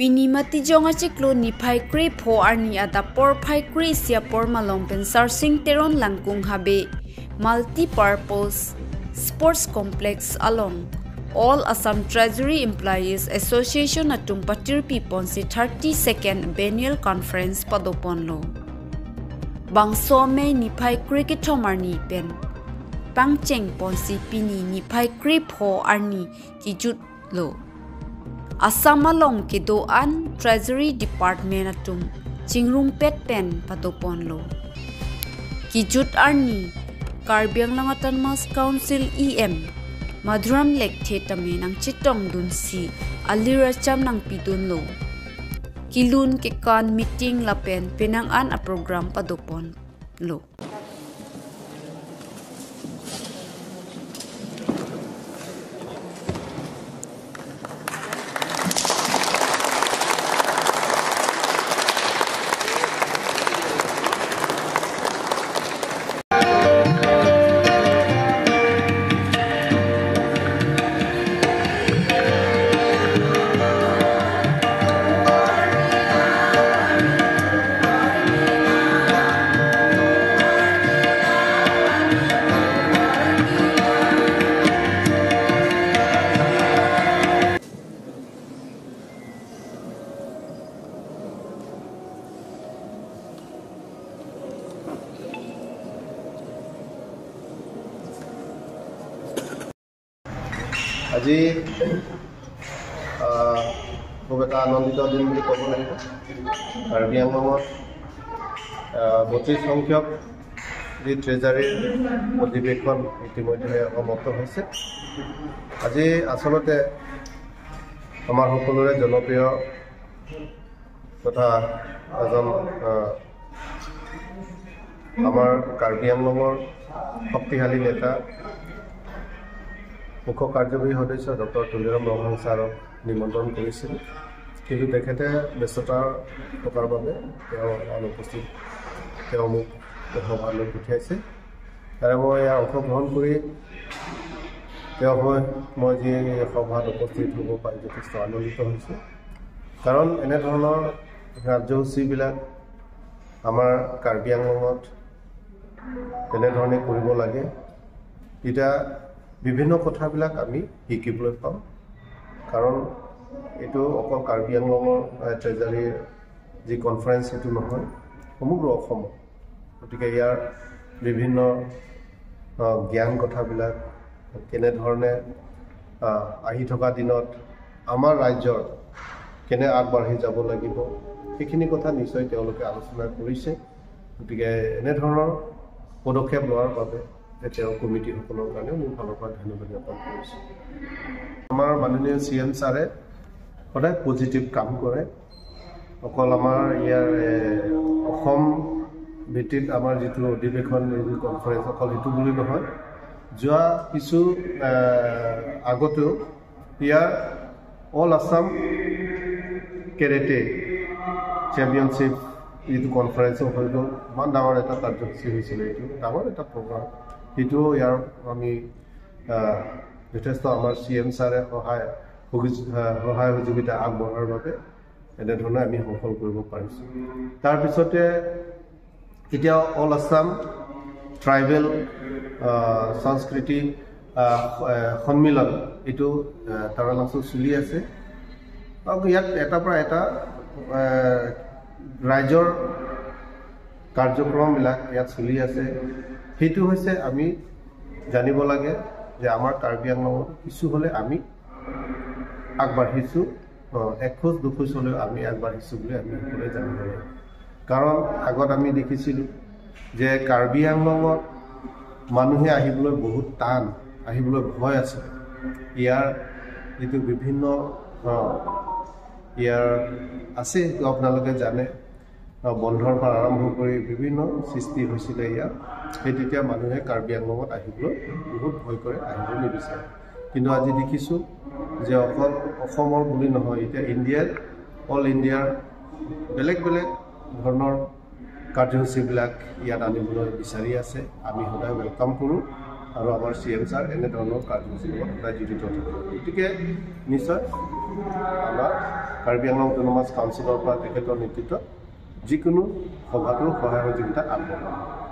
Pini mati jonga chiklo ni phai kri pho arni ada por phai kri sia por malong pensar sing teron langkung habe multi purpose sports complex along All Assam Treasury Employees Association atum patir piponsi 32nd Biennial Conference padoponlo bangso me ni phai cricket thomar ni pen pangcheng ponsi pini ni phai kri pho arni ki jut lo Assam along ke do an Treasury Department atum chingrung pet pen patopon lo ki jut arni Karbi Anglong Autonomous Council EM Madhuram Lekthe tame nang chitong dun si alira cham nang pidun lo kilun ke kan meeting lapen penang an a program padopon lo. আজি খুব এটা আনন্দিত দিন বুলি ক'ব লাগিব। কাৰ্বি আংলঙত 32 সংখ্যক যি ট্ৰেজাৰীৰ অধিৱেশন ইতিমধ্যে সমাপ্ত হৈছে। আজি আচলতে আমাৰ সকলোৰে জনপ্ৰিয় তথা এজন আমাৰ কাৰ্বি আংলঙৰ শক্তিশালী নেতা মুখ্য কাৰ্যবাহী সদস্য ডক্টৰ তুলিৰাম ৰংহাং ছাৰক নিমন্ত্ৰণ কৰিছিল, কিন্তু তেখেতে ব্যস্ততা থকাৰ বাবে তেওঁ অনুপস্থিত, তেওঁ মোক সভালৈ পঠিয়াইছে। তাৰে মই ইয়াৰ অংশগ্ৰহণ কৰি তেওঁ হৈ মই যি সভাত উপস্থিত হ'ব পাৰি যথেষ্ট আনন্দিত হৈছোঁ। কাৰণ এনেধৰণৰ কাৰ্যসূচীবিলাক আমাৰ কাৰ্বি আংলঙত তেনেধৰণে কৰিব লাগে, তেতিয়া বিভিন্ন কথাবিলাক আমি শিকিবলৈ পাওঁ। কাৰণ এইটো অকল কাৰ্বি আংলঙৰ ট্ৰেজাৰীৰ যি কনফাৰেঞ্চ সেইটো নহয়, সমগ্ৰ অসমত। গতিকে ইয়াৰ বিভিন্ন জ্ঞান কথাবিলাক কেনেধৰণে আহি থকা দিনত আমাৰ ৰাজ্যৰ কেনে আগবাঢ়ি যাব লাগিব সেইখিনি কথা নিশ্চয় তেওঁলোকে আলোচনা কৰিছে। গতিকে এনেধৰণৰ পদক্ষেপ লোৱাৰ বাবে তেওঁ কমিটিসকলৰ কাৰণেও মোৰ ফালৰ পৰা ধন্যবাদ জ্ঞাপন কৰিছোঁ। আমাৰ মাননীয় চি এম ছাৰে সদায় পজিটিভ কাম কৰে। অকল আমাৰ ইয়াৰ অসম ভিত্তিত আমাৰ যিটো অধিৱেশন, যিটো কনফাৰেঞ্চ, অকল সেইটো বুলি নহয়, যোৱা কিছু আগতেও ইয়াৰ অল আছাম কেৰেটে চেম্পিয়নশ্বিপ যিটো কনফাৰেঞ্চো হৈ গ'ল, ইমান ডাঙৰ এটা কাৰ্যসূচী হৈছিলে, এইটো ডাঙৰ এটা প্ৰগ্ৰাম। সেইটোও ইয়াৰ আমি যথেষ্ট আমাৰ চি এম ছাৰে সহায় সহযোগিতা আগবঢ়োৱাৰ বাবে এনেধৰণে আমি সফল কৰিব পাৰিছোঁ। তাৰপিছতে এতিয়া অল আছাম ট্ৰাইবেল সংস্কৃতি সন্মিলন এইটো তাৰালাংছত চলি আছে। আৰু ইয়াত এটাৰ পৰা এটা ৰাজ্যৰ কাৰ্যক্ৰমবিলাক ইয়াত চলি আছে। সেইটো হৈছে আমি জানিব লাগে যে আমাৰ কাৰ্বি আংলঙত কিছু হ'লে আমি আগবাঢ়িছোঁ, এখোজ দুখোজ হ'লেও আমি আগবাঢ়িছোঁ বুলি আমি সকলোৱে জানিব লাগে। কাৰণ আগত আমি দেখিছিলোঁ যে কাৰ্বি আংলঙত মানুহে আহিবলৈ বহুত টান, আহিবলৈ ভয় আছে। ইয়াৰ যিটো বিভিন্ন ইয়াৰ আছে সেইটো আপোনালোকে জানে, বন্ধৰ পৰা আৰম্ভ কৰি বিভিন্ন সৃষ্টি হৈছিলে ইয়াৰ। সেই তেতিয়া মানুহে কাৰ্বি আংলঙত আহিবলৈ বহুত ভয় কৰে, আহিব নিবিচাৰে। কিন্তু আজি দেখিছোঁ যে অকল অসমৰ বুলি নহয়, এতিয়া ইণ্ডিয়াৰ অল ইণ্ডিয়াৰ বেলেগ বেলেগ ধৰণৰ কাৰ্যসূচীবিলাক ইয়াত আনিবলৈ বিচাৰি আছে। আমি সদায় welcome কৰোঁ। আৰু আমাৰ চি এম ছাৰ এনেধৰণৰ কাৰ্যসূচীৰ লগত সদায় জড়িত থাকিব। গতিকে নিশ্চয় আমাৰ কাৰ্বি আংলং অট'নমাছ কাউন্সিলৰ পৰা তেখেতৰ নেতৃত্বত যিকোনো সভাটোৰ সহায় সহযোগিতা আগবঢ়াব।